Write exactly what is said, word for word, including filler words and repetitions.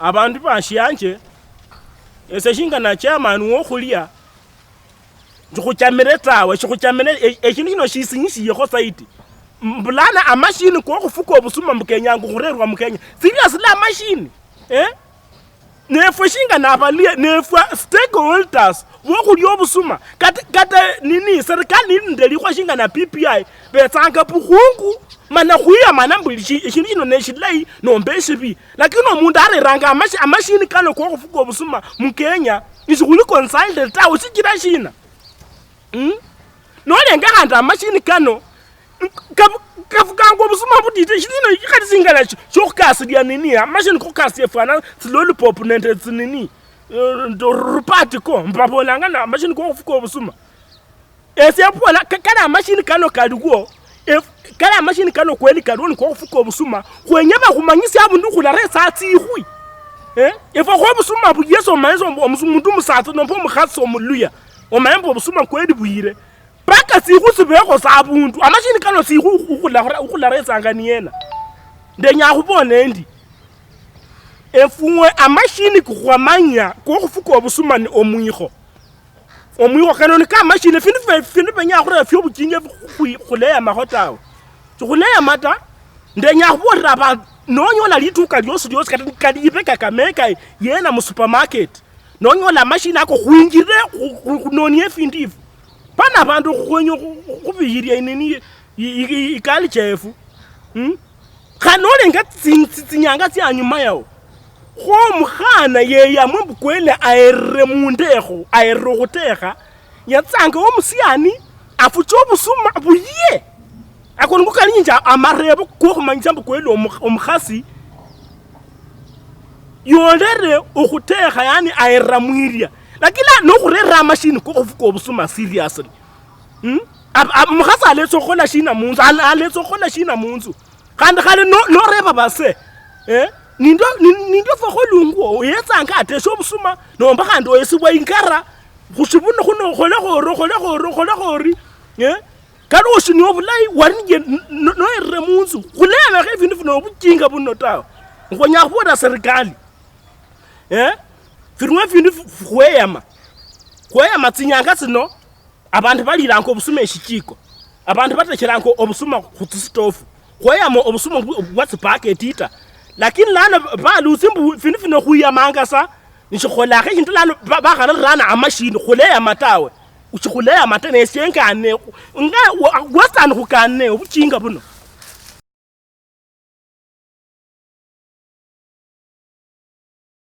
Abandu bashianje, ese shinga na chairman wokhulia, shikhuchamire tawe, shikhuchamire, e-, eshindu shino shisinyishiyekho zaidi. M-, bulana amashini kokhufuka obusuma mbu kenyanga okhurerwa mu Kenya. Seriously, amashini? Eh? Nefwe shinga nabalia, nefwe stakeholders bokhulia obusuma. Kata, kata nini, serikali nili nende likhwa shinga na B B I, betsanga bukhungu, mana khwiyamana mbu shi-, eshindu shino neshilayi nomba eshibi. Lakini omundu areranga amashi-, amashini kano kokhufuka obusuma mu Kenya, nishikhuli consulted tawe, shichira shina? Mm? Nolenga khandi amashini kano, kafu-, kafukanga obusuma butiti, shilino khali singana shi-, shokhukasilia nini, amashini kokhukasilia fwana tsilollipop nende tsinini, eh, ndo-, rupatiko, mbabolanga na amashini kokhufuka obusuma. Ese mbola, ka-, kali amashini kano kaliwo, ef-, kali amashini kano kweli kaliwo nikokhufuka obusuma, khwenya bakhumanyisia abundu khularetsa tsikhwi. Eh? Efwe khwo obusuma buyesi omanyisa omu-, omusu-, omundu omusatsa nomba omukhasi omuluya, omanye mbu obusuma kweli buyire. Paka tsikhu tsibekho sa abundu. Amashini kano tsikhu ukhula-, ukhularetsanga niyena. Ndenya khubola endi, efwe amashini kukhwamanya kokhufuka obusuma ni omwikho. Omwikho kano ni kamashini, findu fye-, findu benya khureba fyobuchinga khu-, khu-, khuleyamakho tawe. Sikhuleyama ta. Ndenya khubolera abandu, nonyola lituka liosi liosi, kata kali ibe Kakamega yena mu supermarket, nonyola amashini ako, khwinjire khu-, khu-, khunonie efindu efu. Pana abandu khukhwenya khu-, khu-, khubiyiria inini i-, i-, i-, ikali chefu. Mm? Khandi nolenga tsi-, tsi-, tsinyanga tsia anyuma yao, kho omukhana yeyamwe mbu kweli aherere mundekho, aherere okhutekha, yatsanga wo musiani, afuche obusuma buye. Ako niko kali ninja amarebo kokhumanyisa mbu kweli omu-, omukhasi yolere okhutekha, yani aherera mwiria. Lakini la-, nokhurera amashini kokhufuka obusuma seriously. Hmm? Ab-, ab-, omukhasi aletsa okhukhola shina munzu? Al-, aletsa okhukhola shina munzu? Khandi khale no-, noreba base, eh? Nindio, ni-, nindio fwe kholungwo, oyetsanga ateshe obusuma, nomba khandi oyesibwa ingara, khushibuno khuno, kholekho ori, kholekho ori, kholekho ori, eh? Kali oshinia obulayi, wali niye n-, n-, noyerere munzu, khulebekho ebindu bino obujinga buno tawe. Nkhwenya khubola serikali, eh? Firiwo efindu fi-, fi-, khweyama. Khweyama tsinyanga tsino, abandu balilanga obusuma eshichiko. Abandu batecheranga obusuma khutsisitofu. Khweyama obusuma bwa, bwa tsipaketi ta. Lakini lano balusi mbu findu fino khwiyamanga sa, nishikholakho eshindu lano ba-, bakharerana amashini, khuleyama tawe. Shikhuleyama ta, nesie ngane, nga wa-, western khukane obuchinga buno.